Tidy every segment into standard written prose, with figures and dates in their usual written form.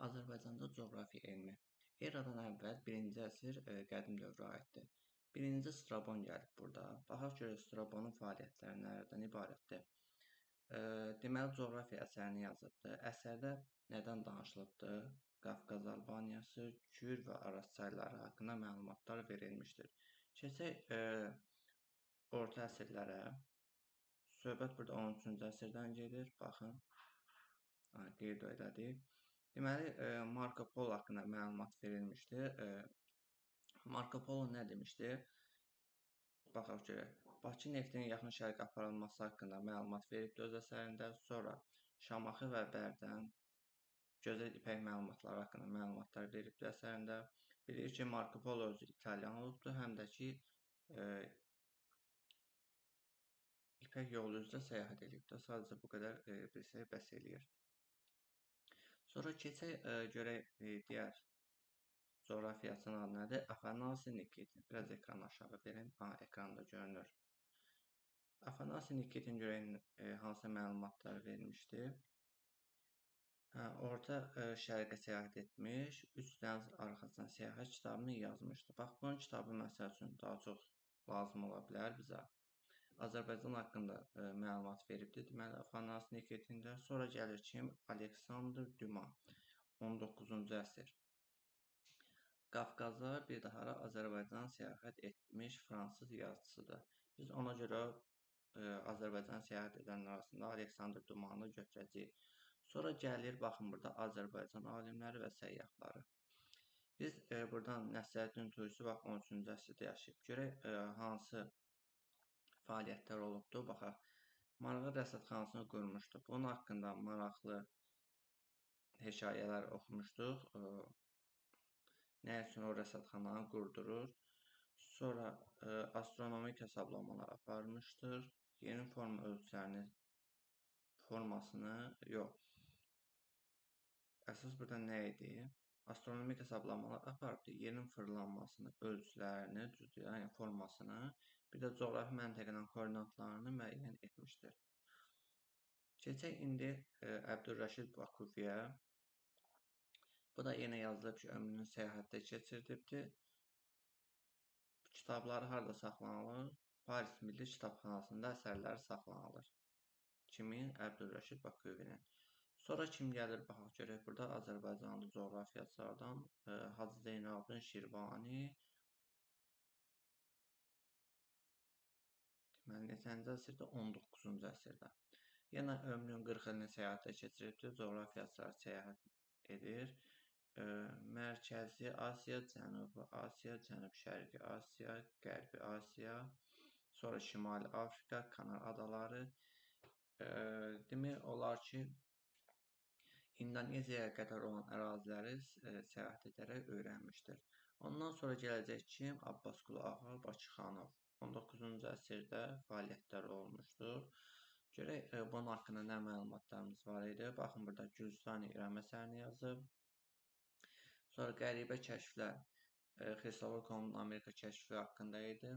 Azərbaycanda coğrafi elmi. Eradan əvvəl 1-ci əsr qədim dövrə aiddir. 1-ci Strabon gəlib burada. Baxaq görək Strabonun fəaliyyətləri nələrdən ibarətdir. Deməli, coğrafiya əsərini yazıbdır. Əsərdə nədən danışılıbdır? Qafqaz Albaniyası, Kür və Araz çayları haqqında məlumatlar verilmişdir. Keçək orta əsrlərə. Söhbət burada 13-cü əsrdən gedir. Baxın, qeyd elədik. Deməli, Marko Polo haqqında məlumat verilmişdi. Marko Polo nə demişdi? Baxaq görək. Bakı neftinin Yaxın Şərqə aparılması haqqında məlumat veribdi öz əsərində. Sonra Şamaxı və Bərdən, gözəl ipək məlumatları haqqında məlumatlar veribdi əsərində. Bilirik ki, Marko Polo özü İtalyan olubdu, həm də ki, İpək yolu üzrə səyahət edibdi. Sadəcə bu qədər bilsək bəs eləyir. Sonra keçək görək digər coğrafiyaçının adı nədir? Afanasi Nikitin. Biraz ekranı aşağı verin. Ha, ekranda görünür. Afanasi Nikitin görək hansı məlumatlar vermişdi. Hə, Orta Şərqə səyahət etmiş, Üç dəniz arxasına səyahət kitabını yazmışdı. Bax, bunun kitabı məsəl üçün daha çox lazım ola bilər bizə. Azərbaycan haqqında məlumat veribdi. Deməli, Afanasi Nikitində. Sonra gəlir kim? Aleksandr Düma, 19-cu əsr. Qafqaza, bir daha Azərbaycan səyahət etmiş fransız yazıçısıdır. Biz ona görə Azərbaycan səyahət edənlər arasında Aleksandr Dumanı götürəcəyik. Sonra gəlir, baxın burada Azərbaycan alimləri və səyyahları. Biz buradan Nəsrəddin Tusi bax 13-cü əsrdə yaşayıb. Görək hansı fəaliyyətlər olubdur. Baxaq, Marağa rəsədxanasını qurmuşdu. Bunun haqqında maraqlı hekayələr oxumuşduq. Nə üçün o rəsədxananı qurdurur? Sonra astronomik hesablamalar aparmışdır. Yeni forma ölçülərinin formasını, yox. Əsas burada nə idi? Astronomik hesablamalar aparıbdır. Yerin fırlanmasını, ölçülərini, yəni formasını, bir də coğrafi məntəqənin koordinatlarını müəyyən etmişdir. Keçək indi Əbdülrəşid Bakuviyə. Bu da yenə yazılıb ki, ömrünü səyahətdə keçirdibdir. Kitabları harda saxlanılır? Paris Milli Kitabxanasında əsərləri saxlanılır. Kimin? Əbdülrəşid Bakuvinin. Sonra kim gəlir? Baxaq görək burada Azərbaycanlı coğrafiyaçılardan Hacı Zeynalabdin Şirvani. Deməli, neçənci əsrdə? 19-cu əsrdə. Yenə ömrünün 40 ilini səyahətdə keçiribdir. Coğrafiyaçılar səyahət edir. Mərkəzi Asiya, Cənubi Asiya, Cənub-Şərqi Asiya, Qərbi Asiya, sonra Şimali Afrika, Kanar adaları. Demək olar ki, İndoneziyaya qədər olan əraziləri səyahət edərək öyrənmişdir. Ondan sonra gələcək kim? Abbasqulu Ağa Bakıxanov. 19-cu əsrdə fəaliyyətləri olmuşdur. Görək bunun haqqında nə məlumatlarımız var idi. Baxın, burada Gülüstan-ı İrəm əsərini yazıb. Sonra qəribə kəşflər, Xristofor Kolumbun Amerika kəşfi haqqında idi.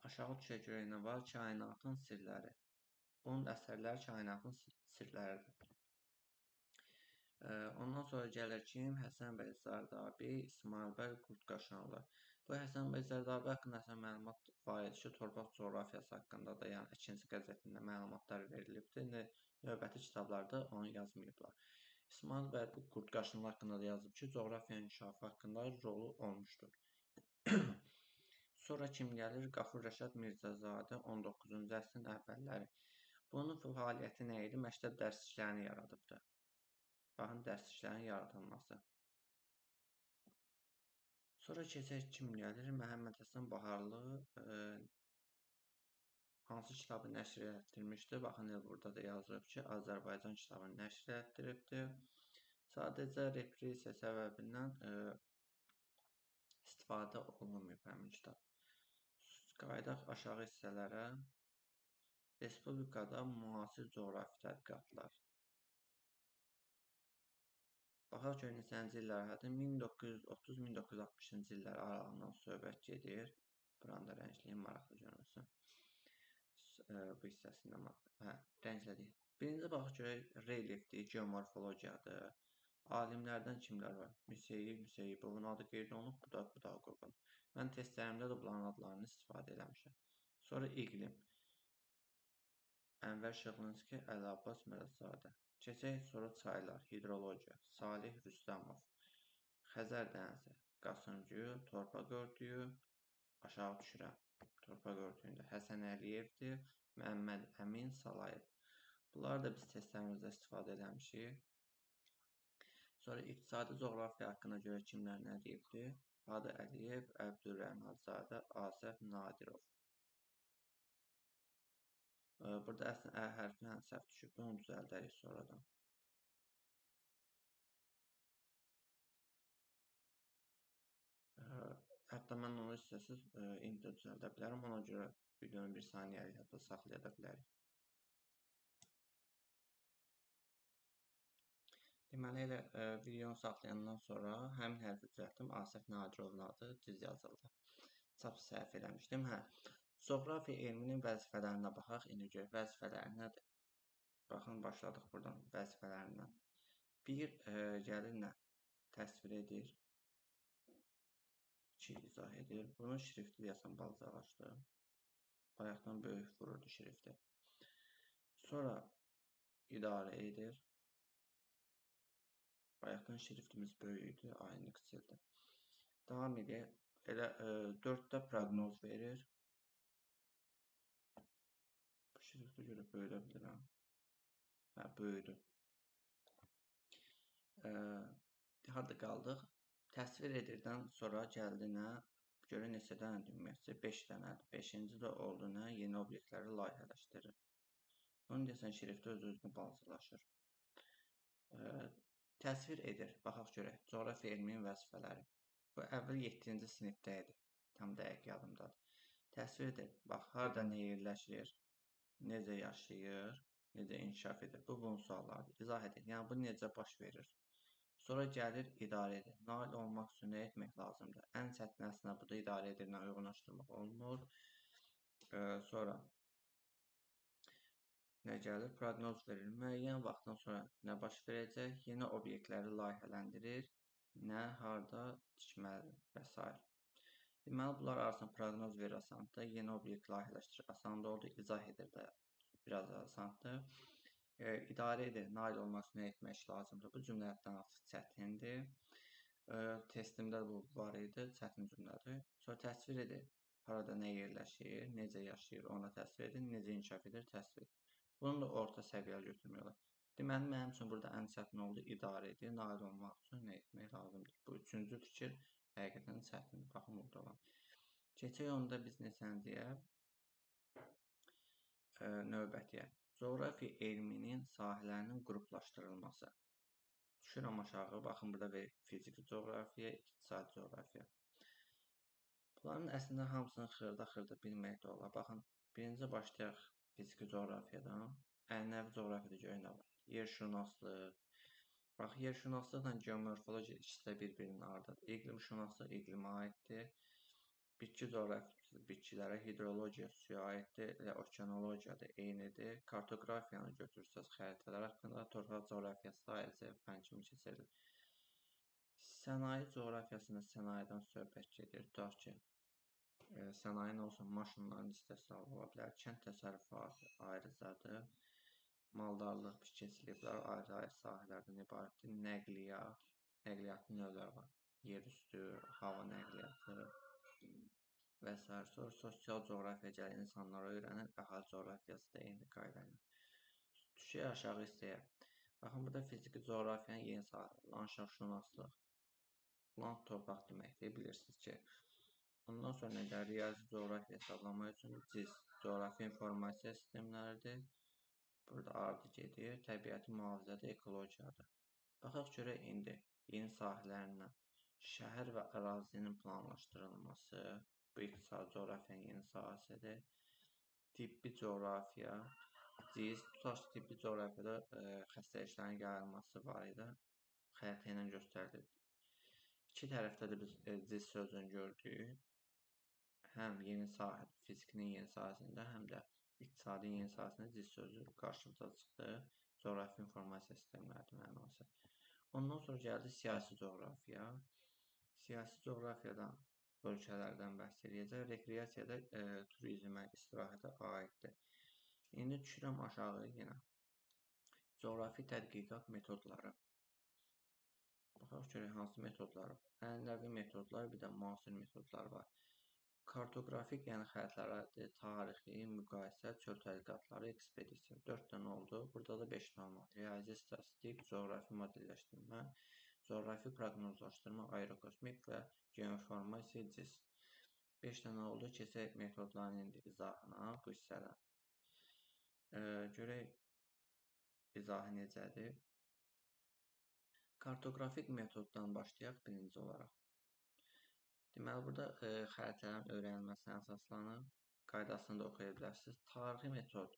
Aşağı düşək görək nə var? Kainatın sirləri. Bunun əsərləri kainatın sirləridir. Ondan sonra gəlir kim? Həsən bəy Zardabi, İsmayıl bəy Qurdqaşanlı. Bu Həsən bəy Zardabi haqqında əslində məlumat var idi ki, torpaq coğrafiyası haqqında da, yəni Əkinçi qəzetində məlumatlar verilibdir. İndi növbəti kitablarda onu yazmayıblar. İsmayıl bəy Qurdqaşanlı haqqında da yazıb ki, coğrafiya inkişafı haqqında rolu olmuşdur. Sonra kim gəlir? Qafur Rəşad Mirzəzadə, 19-cu əsrin əvvəlləri. Bunun fəaliyyəti nə idi? Məktəb dərsliklərini yaradıbdır. Baxın, dərsliklərin yaradılması. Sonra keçək kim gəlir? Məhəmməd Həsən Baharlı hansı kitabı nəşr etdirmişdi? Baxın, burada da yazılıb ki, Azərbaycan kitabını nəşr etdiribdir. Sadəcə repressiya səbəbindən istifadə olunmayıb həmin kitab. Qayıdaq aşağı hissələrə. Respublikada müasir coğrafi tədqiqatlar. Baxaq ki, neçənci illərdir? 1930-1960-cı illər aralığından söhbət gedir. Buranı da rəngliyim, maraqlı görünsün. Bu hissəsində rənglədik. Birinci baxaq görək, relyefdir, geomorfologiyadır. Alimlərdən kimlər var? Müseyib, Müseyibovun adı qeyd olunub, Budaq, Budaqovun. Mən testlərimdə də bunların adlarını istifadə eləmişəm. Sonra iqlim. Ənvər Şıxlinski, Əli Abbas Mələkzadə. Keçək sonra çaylar, hidrologiya. Salih Rüstəmov, Xəzər dənizi, Qasımgül, torpaq örtüyü, aşağı düşürəm. Torpaq örtüyündə Həsən Əliyevdir, Məmməd Əmin Salayev. Bunları da biz testlərimizdə istifadə eləmişik. Sonra iqtisadi coğrafiya haqqında görə kimlər nə deyibdir? Hadi Əliyev, Əbdürrəhim Hacızadə, Asəf Nadirov. Burada əslində Ə hərfinə səhv düşübdür, onu düzəldərik sonradan. Hətta mən onu istəsiz indi də düzəldə bilərəm, ona görə videonu bir saniyəlik hətta saxlaya da bilərik. Deməli, elə videonu saxlayandan sonra həmin hərfi düzəltdim. Asəf Nadirovun adı düz yazıldı. Çap səhv eləmişdim. Hə. Coğrafiya elminin vəzifələrinə baxaq. İndi görək, vəzifələri nədir? Baxın, başladıq buradan vəzifələrindən. Bir, gəlir nə? Təsvir edir. 2, izah edir. Bunun şrifti deyəsən balacalaşdı. Bayaqdan böyük vururdu şrifti. Sonra idarə edir. Bayaqdan şriftimiz böyük idi, aynı kiçildi. Davam edək. Elə 4-də proqnoz verir. Bu şrifti görə böyüdə bilirəm. Hə, böyüdü. Harada qaldıq? Təsvir edirdən sonra gəldi nə? Görə neçə dənədir ümumiyyətcə? 5 dənədir. 5-ci də oldu nə? Yeni obyektləri layihələşdirir. Bunu deyəsən şrifti öz-özünü balacalaşır. Təsvir edir. Baxaq görək. Coğrafiya elminin vəzifələri. Bu əvvəl 7-ci sinifdə idi. Tam dəqiq yadımdadır. Təsvir edir. Bax, harada nə yerləşir, necə yaşayır, necə inkişaf edir. Bu, bunun suallarıdır. İzah edir. Yəni, bu necə baş verir. Sonra gəlir, idarə edir. Nail olmaq üçün nə etmək lazımdır? Ən çətin əslində budur, idarə edirlə uyğunlaşdırmaq olmur. Sonra nə gəlir? Proqnoz verir. Müəyyən vaxtdan sonra nə baş verəcək? Yeni obyektləri layihələndirir. Nə, harda tikməlidir və s. Deməli, bunlar arasında proqnoz verir asandır. Yeni obyekt layihələşdirir asan da oldu. İzah edir də biraz asandır. İdarə edir, nail olmaq üçün nə etmək lazımdır? Bu cümlələrdən artıq çətindir. Testimdə bu var idi, çətin cümlədir. Sonra təsvir edir, harada nə yerləşir, necə yaşayır, ona təsvir edir, necə inkişaf edir, təsvir edir. Bunu da orta səviyyəli götürmək olar. Deməli, mənim üçün burada ən çətin oldu, idarə edir, nail olmaq üçün nə etmək lazımdır? Bu üçüncü fikir həqiqətən çətindir, baxın burada olan. Keçək onda biz neçənciyə? Növbətiyə. Coğrafiya elminin sahələrinin qruplaşdırılması. Düşürəm aşağı, baxın burada verir fiziki coğrafiya, iqtisadi coğrafiya. Bunların əslində hamısını xırda-xırda bilmək də olar. Baxın, birinci başlayaq fiziki coğrafiyadan. Ənənəvi coğrafiyada görək nə var. Yerşünaslıq. Bax, yerşünaslıqla geomorfologiya ikisi də bir-birinin ardıdır. İqlimşünaslıq iqlimə aiddir. Bitki coğrafiyası bitkilərə, hidrologiya suya aiddir, elə okeanologiya da eynidir. Kartoqrafiyanı götürsəz xəritələr haqqında, torpaq coğrafiyası da ayrıca fən kimi keçirilir. Sənaye coğrafiyasında sənayedən söhbət gedir. Tutaq ki, sənaye nə olsun, maşınların istehsalı ola bilər, kənd təsərrüfatı ayrıcadır. Maldarlıq, biçkiçiliklər ayrı-ayrı sahələrdən ibarətdir. Nəqliyyat, nəqliyyatın növləri var. Yerüstü, hava nəqliyyatı və s. Sonra sosial coğrafiya gəlir, insanları öyrənir, əhali coğrafiyası da eyni qayda ilə. Düşək aşağı hissəyə. Baxın, burada fiziki coğrafiyanın yeni sahələri, landşaftşünaslıq, land torpaq deməkdir, bilirsiniz ki. Ondan sonra nə gəlir? Riyazi coğrafiya hesablamaq üçün CIS, coğrafi informasiya sistemləridir. Burada ardı gedir, təbiəti mühafizədir, ekologiyadır. Baxaq görək indi yeni sahələrindən. Şəhər və ərazinin planlaşdırılması, bu iqtisadi coğrafiyanın yeni sahəsidir. Tibbi coğrafiya, CIS, tutaq ki, tibbi coğrafiyada xəstəliklərin yayılması var idi, xəritə ilə göstərilir. İki tərəfdə də biz CIS sözünü gördük. Həm yeni sahə, fizikinin yeni sahəsində, həm də iqtisadın yeni sahəsində CIS sözü qarşımıza çıxdı. Coğrafi informasiya sistemləridir mənası. Ondan sonra gəldi siyasi coğrafiya. Siyasi coğrafiyadan ölkələrdən bəhs eləyəcək. Rekreasiyada turizmə, istirahətə aiddir. İndi düşürəm aşağı yenə. Coğrafi tədqiqat metodları. Baxaq görək hansı metodlar var. Ənənəvi metodlar, bir də müasir metodlar var. Kartoqrafik, yəni xəritələrdir, tarixi, müqayisə, çöl tədqiqatları, ekspedisiya. 4 dənə oldu. Burada da 5 dənə olmalı. Riyazi, statistik, coğrafi modelləşdirmə, coğrafi proqnozlaşdırma, aerokosmik və geoinformasiya, CIS. 5 dənə oldu. Keçək metodların indi izahına bu hissədə. Görək izahı necədir. Kartoqrafik metoddan başlayaq birinci olaraq. Deməli, burada xəritələrin öyrənilməsinə əsaslanır. Qaydasını da oxuya bilərsiniz. Tarixi metod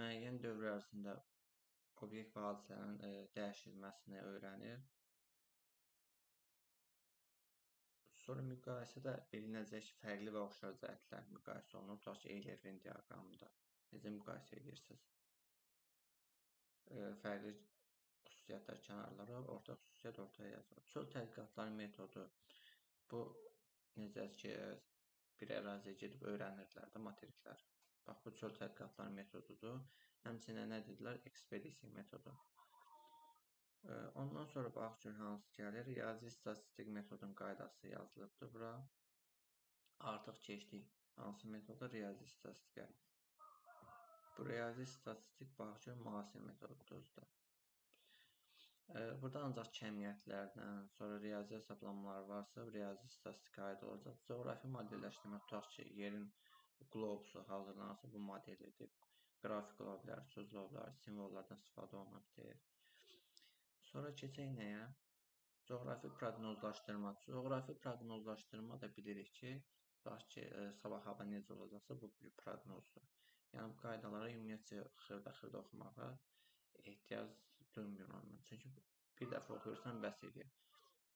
müəyyən dövr ərzində obyekt və hadisələrin dəyişilməsini öyrənir. Sonra müqayisədə bilinəcək fərqli və oxşar cəhətlər müqayisə olunur. Tutaq ki, Euler-Venn diaqramında necə müqayisə edirsiniz? Fərqli xüsusiyyətlər kənarlara, ortaq xüsusiyyət ortaya yazılır. Çöl tədqiqatları metodu. Bu, necə ki, bir əraziyə gedib öyrənirdilər də materiklər. Bax, bu çöl tədqiqatları metodudur. Həmçinin nə dedilər? Ekspedisiya metodu. Ondan sonra bax üçün hansı gəlir? Riyazi statistik metodun qaydası yazılıbdır bura. Artıq keçdik. Hansı metoda? Riyazi statistikə. Bu riyazi statistik bax üçün müasir metodudur da. Burada ancaq kəmiyyətlərdən, sonra riyazi hesablamalar varsa, riyazi statistika aid olacaq. Coğrafi modelləşdirmə, tutaq ki, yerin qlobusu hazırlanırsa, bu modelidir. Qrafik ola bilər, söz ola bilər, simvollardan istifadə oluna bilər. Sonra keçək nəyə? Coğrafi proqnozlaşdırma. Coğrafi proqnozlaşdırma da bilirik ki, tutaq ki, sabah hava necə olacaqsa, bu bir proqnozdur. Yəni, bu qaydalara ümumiyyətcə xırda-xırda oxumağa ehtiyac duymuyorum mən. Çünki bir dəfə oxuyursan, bəs eləyir.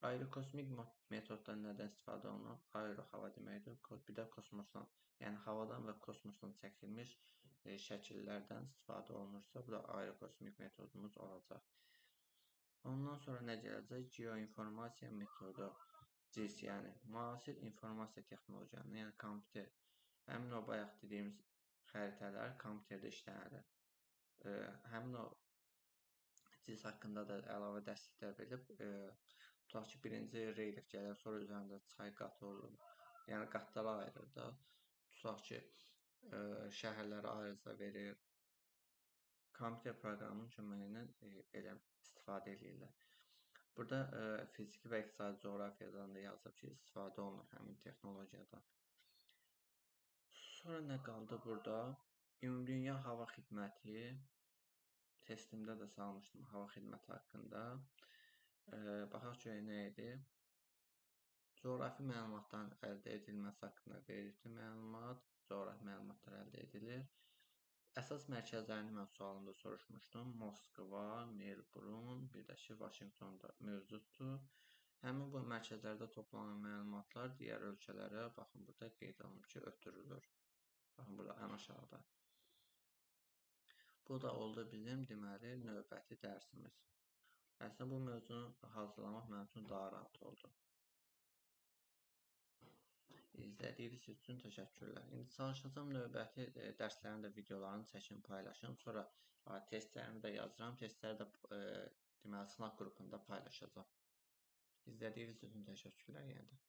Aerokosmik metoddan nədən istifadə olunur? Aero hava deməkdir. Bir də kosmosdan, yəni havadan və kosmosdan çəkilmiş şəkillərdən istifadə olunursa, bu da aerokosmik metodumuz olacaq. Ondan sonra nə gələcək? Geoinformasiya metodu, CIS, yəni müasir informasiya texnologiyalarını, yəni kompüter. Həmin o bayaq dediyimiz xəritələr kompüterdə işlənilir. Həmin o CIS haqqında da əlavə dəstəklər verilib. Tutaq ki, birinci relyef gəlir, sonra üzərində çay qatı olur. Yəni, qatlara ayırır da. Tutaq ki, şəhərlərə ayrıca verir. Kompüter proqramının köməyi ilə elə istifadə edirlər. Burada fiziki və iqtisadi coğrafiyadan da yazıb ki, istifadə olunur həmin texnologiyadan. Sonra nə qaldı burada? Ümumdünya Hava Xidməti. Testimdə də salmışdım hava xidməti haqqında. Baxaq görək nə idi? Coğrafi məlumatların əldə edilməsi haqqında verildi məlumat. Coğrafi məlumatlar əldə edilir. Əsas mərkəzlərini mən sualımda soruşmuşdum. Moskva, Melburn, bir də ki, Vaşinqtonda mövcuddur. Həmin bu mərkəzlərdə toplanan məlumatlar digər ölkələrə, baxın, burada qeyd olunub ki, ötürülür. Baxın, burada ən aşağıda. Bu da oldu bizim, deməli, növbəti dərsimiz. Əslində, bu mövzunu hazırlamaq mənim üçün daha rahat oldu. İzlədiyiniz üçün təşəkkürlər. İndi çalışacağam növbəti dərslərin də videolarını çəkim, paylaşım. Sonra testlərimi də yazıram. Testləri də deməli, sınaq qrupunda paylaşacağam. İzlədiyiniz üçün təşəkkürlər yenə də.